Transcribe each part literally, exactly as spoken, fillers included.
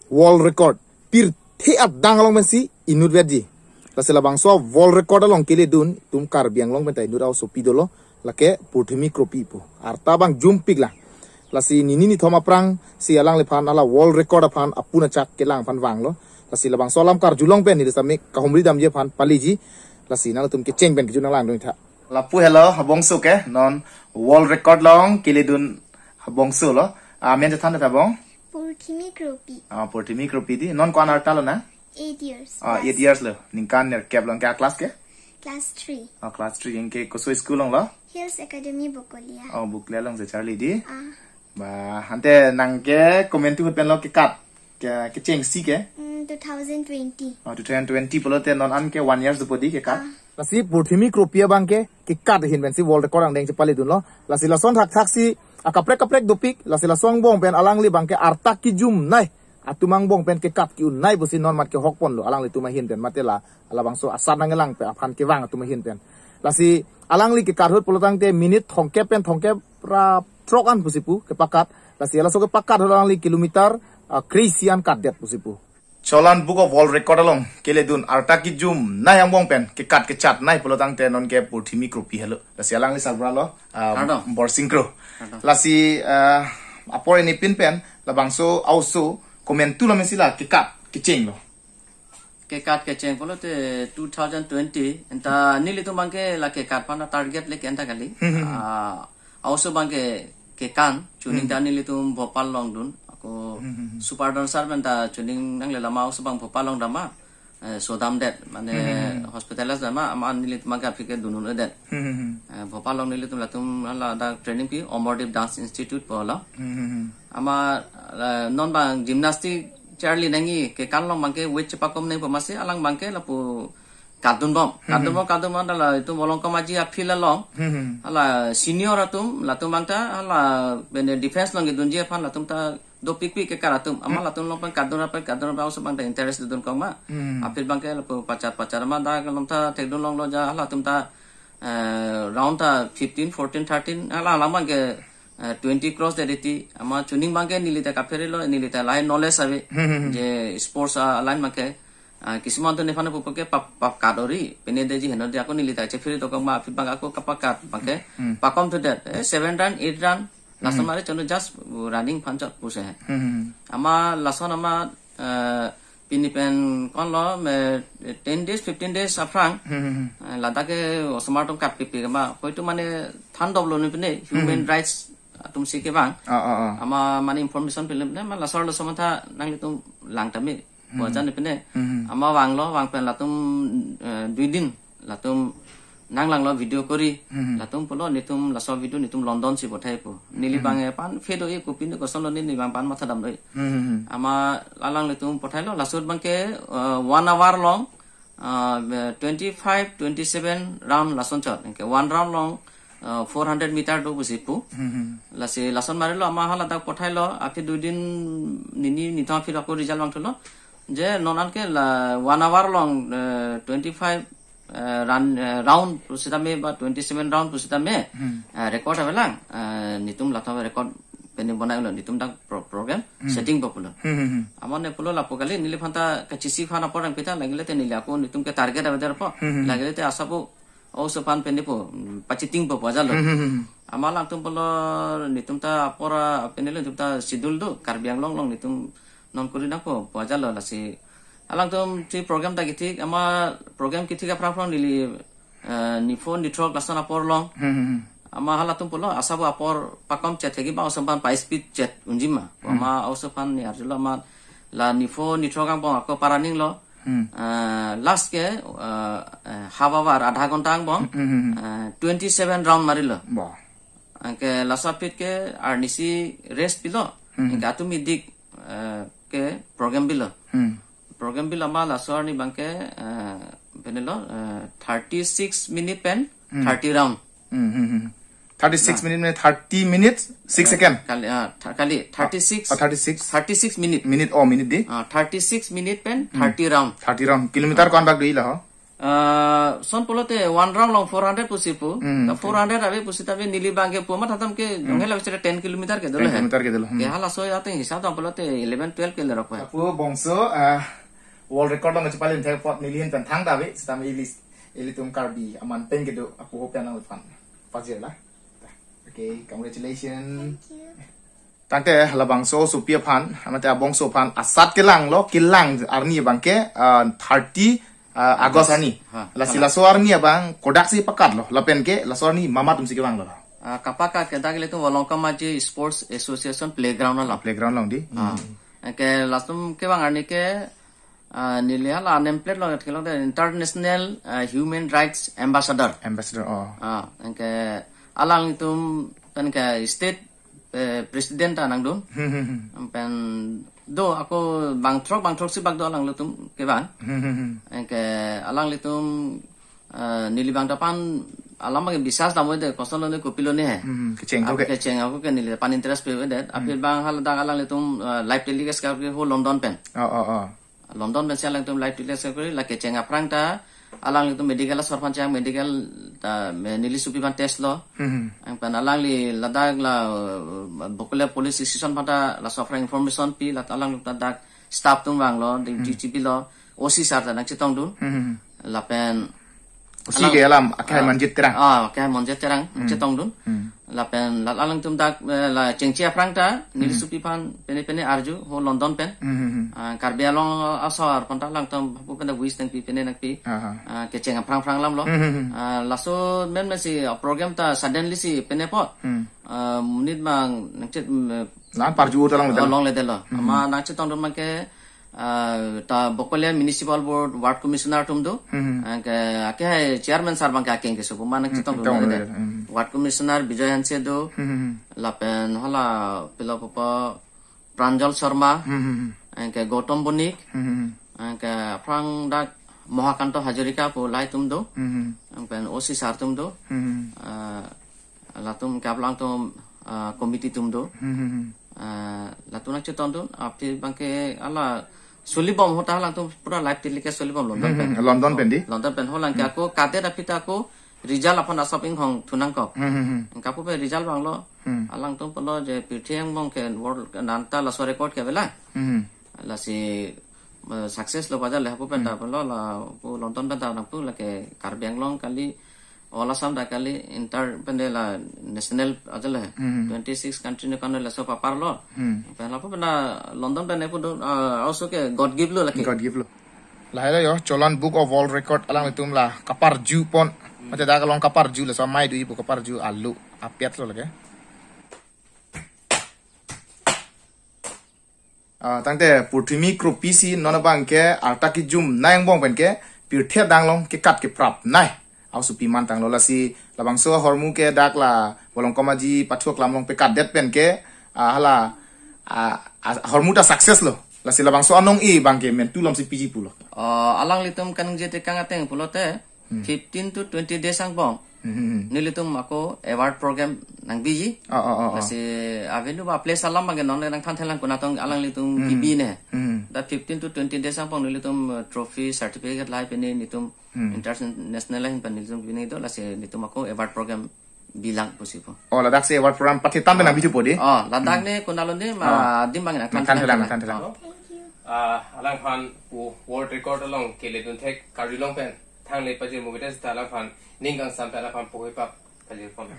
World record. Pirthe adang along pensi inut vedi. Lasi labangso world record along keledun itum Karbi Anglong pen ta inut a-osopi dolo. Lake Purthimi Kropi pu. Arta abang jumpik la. Lasi nini nithom aphrangsi alangliphan hala world record aphan apun achak kelang aphan vanglo. Lasi labangso alam karjulong pen neli sami kahumri damji aphan paleji. Lasi nangtum kecheng pen kejun nang langdun tha. Lapu helo habongso ke non world record along keledun habongso lo. Amen chethan ta bong. Purthimi Kropi. Ah, Purthimi Kropi di. Non ko-an arta lo na? Eight years. Ah, eight years lo. Ningkan nerkep along ke a-class ke? Class three. Ah, class three. Anke koso school along lo? Hills Academy Bokolia. Oh, Bokolia along si charli di. Ah. Ba, ante nang ke komantu ahut pen lo kekat? Ke, kechengsi ke? Mm, two thousand twenty. Oh, two thousand twenty pulote non an ke one years dopo di kekat. Ah. Lasi Purthimi Kropi abang ke kekat ahin pensi world record angdeng chepaledunlo. Lasi lason thakthaksi akaprek kaprek dopik, lasi laso angbong pen alangli abang ke arta kejumnei atum angbong pen kekat ke-unnei pusi non mat kehok ponlo alanglitum ahin pen, mate la labangso asat nangkelang pen aphan kevang atum ahin pen. Lasi alangli kekat ahut pulo tangte minute thomkep pen thomkep ra throk an pusi pu kepakat. Lasi laso kepakat ahut alangli kilometer, ah, kre-isi an katdet pusi pu. Cholan Book of World Record along keledun arta kejumnei angbong pen kekat kechatnei pulo tangte non ke Purthimi Kropi helo. Lasi alangli sarbura lo, ah, Kardom. Borsing Kro. Kardom. Lasi, ah, apor inipin pen labangso a-oso komantu lo mesi la kekat kechenglo? Kekat kecheng pulote two thousand twenty, anta nelitum abang ke la kekat aphan target le ke anta kali. Hmm, hmm, hmm. Ah, a-oso abang ke kekan, chuning Hmm. ta nelitum Bhopal along dun. Ako Hmm, hmm, hmm. Super Dancer pen ta chuning nangle lama a-oso abang Bhopal along dam ma, eh, sodamdet, mane Hmm, hmm, hmm. hospitalize dam ma, ama nelitum abang ke aphi ke dun-un-edet. Hmm, hmm, hmm. Eh, Bhopal along nelitum latum hala dak training pi, Amardeep Dance Institute pu lo. Hmm, hmm, hmm. Ama, eh, non abang gymnastic charli nangji, kekan along abang ke weight chepakom nangpo masi alang abang ke lapu katdun bom. Hmm. Katdun bom, katdun bom, hala itum Volongkom Aji a-field along. Hmm. Hala senior atum, latum abang ta, hala bene defense along kedunji aphan latum ta dopikpik kekat atum. Ama Hmm. latum along pen katdun ra pen, katdun ra pen, a-oso abang ta interest dun kok ma. Hmm. A-field abang ke lapu pachat pachat ma dak along ta thekdun longlo ja, hala atum ta, eh, round ta fifteen, fourteen, thirteen, hala alam abang ke, eh, twenty cross det iti, ama chuning abang ke neli ta kaphere lo, neli ta lahai knowledge ave. Hmm, hmm, hmm. Je sports a-line abang ke, ah, kisuman atum nephan pupo ke pap, pap kat ori, pine detji heno di ako neli ta chephere dokok ma, aphi abang ako kapakat abang ke, Hmm. pakom thudet, eh, seven run, eight run, lason Hmm. mari chonu just running aphan chot pusi he. Hmm, hmm, hmm. Ama lason ama, eh, pini pen konlo, me, ten days, fifteen days aphrang, Hmm, hmm, hmm. eh, ladak ke osomar atum katpikpik ma, hoitu mane thandoplo ni pine, human Hmm. rights atum si kevang. Ah, ah, ah. Ama mane information pilo ne, ma laso laso matha nanglitum lang tame. Hmm. Wajan ni pine. Hmm. Ama vanglo, vang pen latum, eh, dui din, latum nanglanglo video kori, Hmm. latum pulo netum laso video netum London si pathai pu. Neli Hmm. abang, eh, pan fedo e kopine kosonlo ne neli abang pan matha damlo e. Hmm. Ama alanglitum pathailo, laso ahut abang ke, eh, one hour along, ah, twenty-five, twenty-seven round lason chot. Anke one round along, ah, four hundred meter do pusi pu. Hmm. Lasi lason marilo ama hala dak pathailo, aphi dui din nini nithom aphi ako result vangthulo. Je non an ke la one hour along, eh, twenty-five, eh, run, eh, round pusitame ba twenty-seven round pusitame, Hmm. eh, record avelang, eh, netum latum record pen bonailo, netum dak pro-, program Hmm. setting po pulo. Hmm, hmm, hmm. Ama ne pulo lapu kali, neliphan ta kachisi aphan apor nangpi tha, lagile te neli ako netum ke target avedet po, Hmm, hmm. lagile te asa po, a-oso aphan pen po, mm, pachiting po pu ajalo. Hmm, hmm, hmm. Ama alangtum pulo netum ta apor a, pen netum ta schedule do, Karbi Anglong along netum non kori nangpo pu ajalo lasi. Alangtum si program ta kethik, ama program kethik aphrang aphrang neli, eh, nipho nithrok lason apor along. Hmm, hmm, hmm. Ama halatum pulo, asa bo apor pakom chet hegi ba a-oso aphan pa-speed chet unji ma. Hmm. Ama a-oso aphan ne arjulo ama la nipho nithrok angbong ako paraning lo. Hmm. Eh, last ke, eh, eh, half hour, adha ghonta angbong, Hmm, hmm, hmm. eh, twenty-seven round marilo. Ba. Anke laso aphi ke arnisi rest pilo. Hmm. Anke atum idik, eh, ke program bilo. Hmm. Program bilo ama laso arni abang ke, eh, penelo, eh, thirty-six minute pen Hmm. thirty round. Hmm, hmm, hmm. Thirty-six Nah. minute, thirty minutes, six Eh, second. Kali, ah, tha-, kali, thirty-six. Oh, thirty-six. Thirty-six minute. Minute, oh, minute di? Ah, thirty-six minute pen Hmm. thirty round. Thirty round. Kilometer Ah. ko-an bak do-ilo ho? Ah, son pulote one round along four hundred pusi pu. Hmm, ta four hundred ave pusi ta ave neli abang ke pu amat hatam ke, hmm, jong hela bichara ten kilometer ke dolo he. Ten kilometer ke dolo, hmm. Ke halaso ateng hisap dam pulote eleven, twelve ke lerok he. Apo bongso, ah, world record along chepalun thek apot neli ahin pen thangta ave, sitame ili, ilitum Karbi aman pen kedo apo pen along pen pajirlo. Okay, congratulations. Thank you. Tangte labangso osopi aphan, mate abongso aphan, asat kelanglo, kelang arni abang ke, ah, thirty, ah, August arni. Ha, lasi hala. Laso arni abang kodaksi pakatlo, lapen ke laso arni mama atumsi kevanglo. Ah, kapakat ke dak ilitum Volongkom Aji Sports Association playground along. Playground along dei. Ah. Hmm. Anke latum kevang arni ke, ah, neli hala name plate lo, kelong de International, ah, Human Rights Ambassador. Ambassador, oh. Ah, anke alanglitum pen ke state, eh, president ta nangdun. Hmm, hmm, hmm. Pen do ako bangthrok, bangthroksi bak do alanglitum kevang. Hmm, hmm, hmm. Anke alanglitum, eh, neli abang ta pan alam ke bisas dam ave de, koson lone kopilo ne he. Hmm, kecheng ako ke, ke. Kecheng ako ke neli pan interest pe ave de. Hmm. Aphi abang haladak alanglitum, eh, live telecast kar ke ho London pen. Oh, oh, oh. London pensi alangtum live telecast kar ke, la kecheng aphrang ta alanglitum medical asor aphan chang, medical ta me neli sopi aphan test lo. Hmm, hmm. Anke pen alangli ladak la, eh, Bokolia police station aphan ta laso aphrang information pi, la alanglitum ta dak staff atum vanglo, di Hmm. G G B lo, O C sir ta nangchetongdun. Hmm, hmm. Lapen O C alang ke alam, akhai ah, Monjit Terang. Ah, akhai Monjit Terang, Hmm. chetongdun. Hmm. Lapen la alangtum dak, eh, la chengche aphrang ta, neli Hmm. sopi aphan pene pene arju ho London pen. Hmm, hmm, hmm. Ah, Karbi Anglong asor aphan ta alangtum hapu pen ta wish nangpi, pene nangpi. Ah, ah. Ah, kecheng aphrang aphrang alam lo. Hmm, hmm, hmm. Ah, laso men men si, ah, program ta suddenly si pene apot. Hmm. Ah, monit abang nangchet, mm, La-an parju ta along oh, ledetlo. Along ledetlo. Hmm. Amat nangchetongdun abang ke, ah, ta Bokolia Municipal Board Ward Commissioner atum do. Hmm. Anke, ake hai chairman sir abang ke akeng keso pu amat nangchetongdun Hmm, ledetlo. Hmm. Ward Commissioner Bijoy Hanse do. Hmm. Lapen hala pilo pupo Pranjal Sharma. Hmm. Anke Gautam Bonik. Hmm. Anke aphrang dak Mohakanto Hazarika pu lahai atum do. Hmm. Anke pen O C sir atum do. Hmm. Ah, latum ke aplangtum, ah, committee atum do. Hmm, hmm, hmm. Ah, latum nangchetongdun, aphi abang ke hala solibom ho ta alangtum pura live telecast solibom London pen. Hmm, hmm, London pen dei? London pen ho lang ke Hmm. ako kadet aphi ta ako result aphan asap inghong thu nangkok. Hmm, hmm, hmm. Anke apo pen result vanglo, Hmm. alangtum pulo je pirthe angbong ke world nanta laso record ke bela. Hmm. Lasi, eh, success lo pajal le hapu pen ta Hmm. pulo la pu London pen ta nangpu lake Karbi Anglong kali, all Assam ta kali, inter pen de la national ajal he. Hmm. Twenty six country ne kan laso paparlo. Hmm. Pen lapu pen ta London pen ne pu do, ah, also ke God give lo lake. God give lo. Lahai lo yo, Cholon Book of World Record alangtum la kaparju pon. Mate dak along kaparju laso amei do-i pu kaparju alu apiat lo lake. Ah, tangte purthimi kropi si non abang ke arta kejum nai angbong pen ke pirthe adang along kekat keprap nai. Aosopi mantanglo lasi labangso ahormu ke dak la Volongkom Aji Pathu Aklam along pekatdet pen ke, ah, hala, ah, ah, ahormu ta success lo. Lasi labangso anong-e abang ke mentu alam si piji pulo. Ah, alanglitum kaningje tekang ateng pulote, Hmm. fifteen to twenty days angbong. Hmm, hmm, hmm. Nelitum ako award program nangbiji. Oh, oh, oh, oh. Lasi avenue ba place alam abang ke non nangthan thelang konatong alanglitum Hmm. kibi ne. Hmm. Da fifteen to twenty days angbong nelitum, uh, trophy, certificate lahai pini nelitum Hmm. international ahin pen nelitum pini do lasi nelitum ako award program bilang pusi pu. Oh, ladak si award program pathitam pen Ah. nangbi thupo dei? Oh, ladak Hmm. ne konatlo ne ma Oh. adim abang nangthan Nangthan thelang thelang, konat. nangthan thelang. Oh. Thank you. Ah, alangphan pu world record along keledun thek Karbi Anglong pen thangle pajir mo beta sita alangphan ning kangsam pen alangphan pohoi pap pajir pon.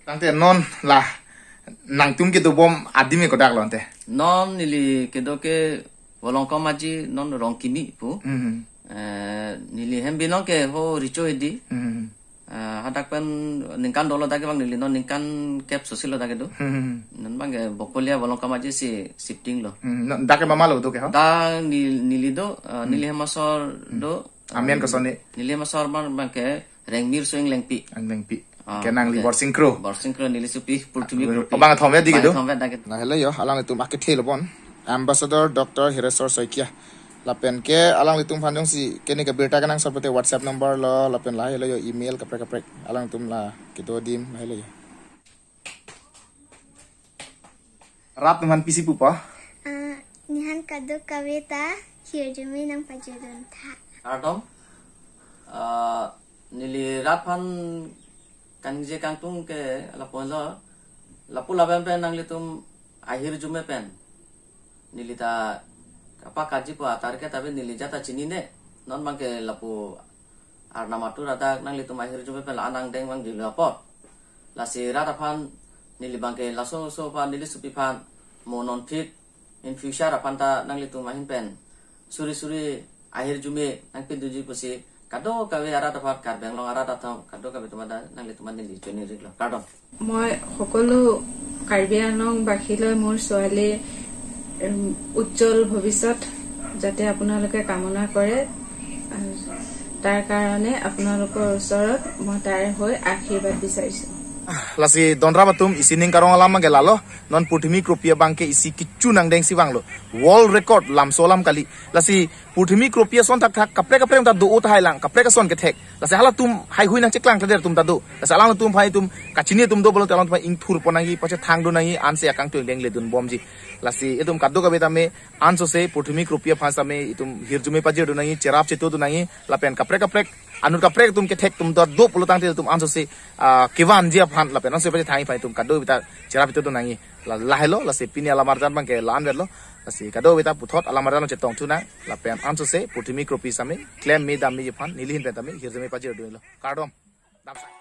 Tangte non la nangtum kedobom adim ke kodak lo ante? Non neli kedo ke Volongkom Aji non Rongkimi pu. Hmm. Eh, neli hem binong ke ho Richo Hidi. Hmm. Eh, hadak pen ningkan dolo dak ke abang neli non ningkan kep sosi lo dak ke do. Hmm. Non abang ke Bokolia Volongkom Aji si shifting lo. Hmm. Non dak ke mama lo do ke ho? Dak ni-, neli do, eh, Hmm. neli hem asor Hmm. do. Amen Eh, koson ne? Neli hem asor abang, abang ke Rengmir Soing Lengpi. Ang Lengpi. Ah, Ke nangli okay. Borsing Kro. Borsing Kro neli sopi purthimi Ah, kropi. Abang thomvet dei ke do? Abang thomvet dak ke. Lahelo yo, alangtum akethe lo bon. Ambassador Doctor Hireswar Saikia. Lapen ke alanglitum aphan jongsi kene ke birta kenangsot pulote WhatsApp number lo, lapen lahelo yo email kaprek kaprek. Alangtum la kedo adim lahelo yo. Rat atum aphan pisi pupo? Ah, nephan kadokave ta hirjume nangpajirduntha. Kardom. Ah, neli rat aphan kaningje kangtung ke lapulo, lapu lapen pen nanglitum ahirjume pen neli ta kapak kaji pu atar ke tapi neli jata chinine. Non abangke lapu arnam atur adak nanglitum ahirjume pen la-an angdeng vangji lo apot. Lasi rat aphan neli abangke laso so aphan neli sopi aphan mo non thik in future aphan ta nanglitum ahin pen suri suri ahirjume nangpidunji pusi kadokave arat aphan, Karbi Anglong arat atum kadokave atum aphan ta nanglitum aphan neli choningri lo. Kardom. মই সকলো কাৰ্বি আংলংবাসীলৈ মোৰ ছোৱালীৰ, উম, উজ্জ্বল ভৱিষ্যত যাতে আপোনালোকে কামনা কৰে, আহ, তাৰ কাৰণে আপোনালোকৰ ওচৰত মই তাইৰ হৈ আশীৰ্বাদ বিচাৰিছোঁ। Lasi donrap atum, isi ning karong alam abangke lalo, non Purthimi Kropi abangke isi kecho angdeng si vanglo. World record lamso alam kali. Lasi Purthimi Kropi ason thakthak kaprek kaprek atum ta do tahai lang, kaprek ason kethek. Lasi halatum haihui nangcheklang thader atum ta do. Lasi alangtum aphan itum kachini atum do pulote alangtum aphan ingthurpon nangji, pachethangdun nangji, ansi akangtung angdeng ledunbomji. Lasi itum kadokave tame ansose Purthimi Kropi aphan tame itum hirjume pajirdun nangji, cherap chetodun nangji, lapen kaprek kaprek, anut kaprek atum kethek atum do do pulotangte itum ansose, ah, kevanji aphan lapen anso pachethangji aphan itum kadokave ta cherap chetodun nangji. La, lahelo, lasi pini alam arjan abangke la-an vetlo. Lasi kadokave ta puthot alam arjan along chetongthu nang, lapen ansose Purthimi Kropi tame klem me dam meji aphan neli ahin pen tame hirjume pajirdunlo. Kardom. Dam sai.